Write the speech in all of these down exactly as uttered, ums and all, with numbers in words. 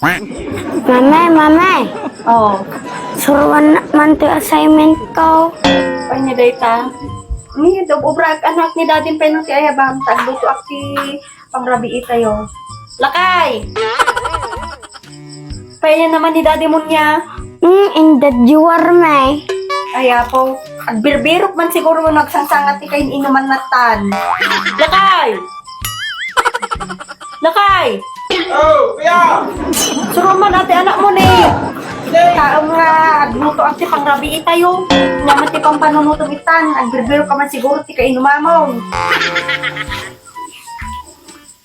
Mame, mame. Oh. Suruan man ti assignment ko. Pay ni dayta. Ni, dog obra ak anak ni daddy pay no ti ayabam, tagluto ak ti pangrabii tayo. Lakay! Pay naman ni daddy mo niya. Mm, in the drawer, may. Ay, apo. Agbirbirok man siguro no nagsangsangat ti kain-inuman natan. Lakay! Lakay! Oh, kuya! Suro man ati anak mo ni. Kaem nga agluto ak ti pangrabii tayo. Nya man ti pampanunutom itan, agbirbirok ka man siguro ti kainumamon.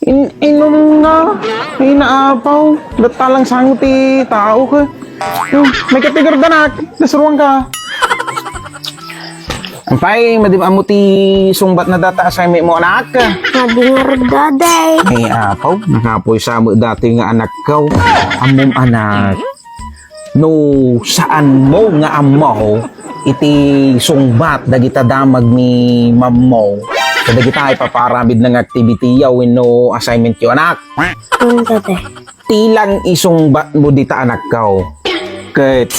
In-, inum nga, ay naapaw, datta lang sango ti tao ka. Hmm, may katigurdanak, nasuruan ka. Ampay, madi ammo ti sungbat na data assignment mo, anak? Madi nga ragdaday. Ay, apaw, nakapoy sa mo dati nga anak ko. Ammom anak. No, saan mo nga ammo iti sungbat dagita damag ni mammo? Kadagita ipaparamid nga activity yaw wenno assignment yo, anak? Ano, dati? Ti lang isungbat mo dita, anak ko. Ket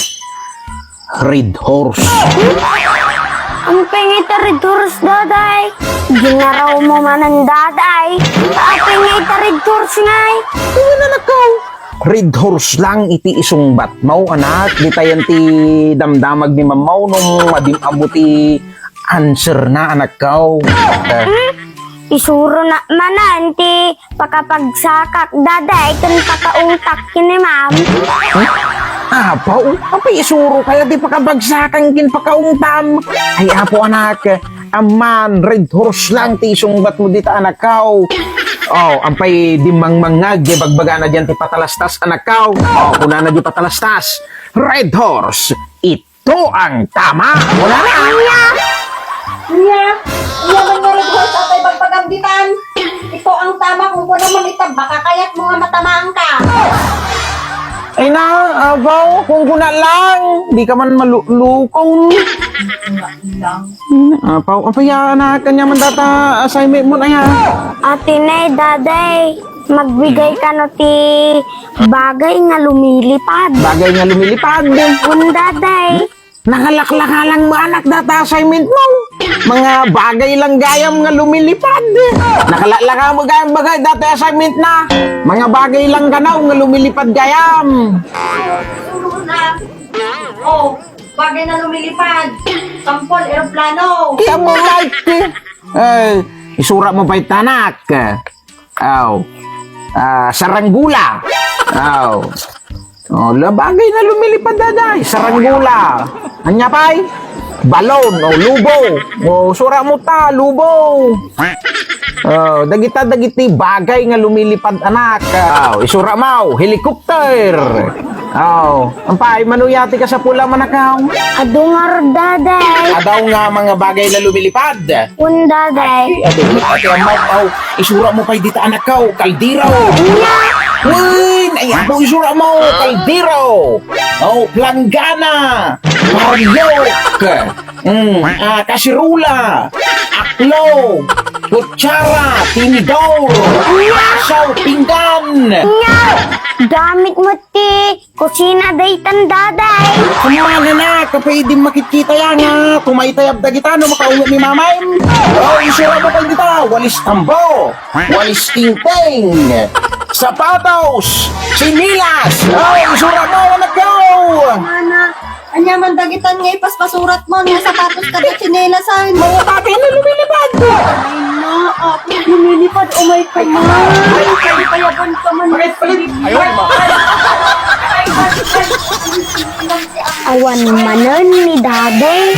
Red Horse. Ampay nga ita Red Horse, daday? Ginaraw mo manen, daday. Ampay nga ita Red Horse ngay? Awan, anak ko. Red Horse lang iti isungbat mo, anak. Ditayan ti damdamag ni mammo no madim-ammo ti answer na, anak ko. Eh. Hmm? Isuro na manen ti pakabagsakak, daday, ken pakaungtak ken ni ma'am. Apaw, apay isuro kaya ti pakabagsakan ken pakaungtam? Ay, apo, anak, amman, Red Horse lang ti isungbat mo dita, anak ko. Oh, ampay dimmangmangngag, di bagbagana diyan ti patalastas, anak ko. Oh, kunana di patalastas, Red Horse, it Ito ang tama. Wala na. Nya, nya, nya man nga Red Horse, apay bagbagam ditan. Ito ang tama, kung kuna man ita, baka kayat mo nga matamaan ka. Ay na, abaw, kung kuna lang, di ka man malulukon. Lang. Apaw, apay, anak, kanya man data assignment mo na yan. Ate Nay, Daday, magbigay kano ti bagay nga lumilipad. Bagay nga lumilipad. Un, Daday. Nakalaklaka lang mo, anak, data assignment mo. Mga bagay lang gayam nga lumilipad. Nakalaklaka mo gayam bagay data assignment na. Mga bagay lang ganaw nga lumilipad gayam. Oh, bagay na lumilipad. Sampol, eroplano. Kaya mo, Mike. Eh, isura mo pa itanak. Aw. Ah, saranggula. Aw. Oh, la bagay na lumilipad, daday. Saranggula. Anya pay? Balon, o lubo. O, sura mo ta, lubo. Oh, dagita, dagiti bagay nga lumilipad, anak. Aw, isura mo, helicopter. Aw, ampay, manuyati ka sa pula manakaw? Adu ngarud, daday. Adaw nga mga bagay na lumilipad. Un, daday. Adu, ati amat, aw, isura mo pay dita, anak ko, kaldero. Nya. Wen, ay, apo, isura mo, kaldero. Oh, planggana. Paryok. Mm, ah, kasirula. Aklo. Kutsara. Tinidor. Asaw, pinggan. Nya. Gamit mo ti kusina daytan, daday. Kumana na, kapay di makitkita yan, ha? Kumaytayab dagita, no, makaungot ni mamay. Oh, isura mo pa dita, walis tambo, walis tingting, sapatos, sinilas. Oh, isura mo, anak ko. Mana, anya man dagitan nga ipaspasurat mo, nga sapatos kada tsinelas, ay. Mga bagay na lumilipad. Ay, na, ako, lumilipad, oh my God. Ay, ay, ay, payaban ka man. Palit, palit. Ayun, ma. Awan manen ni Daday.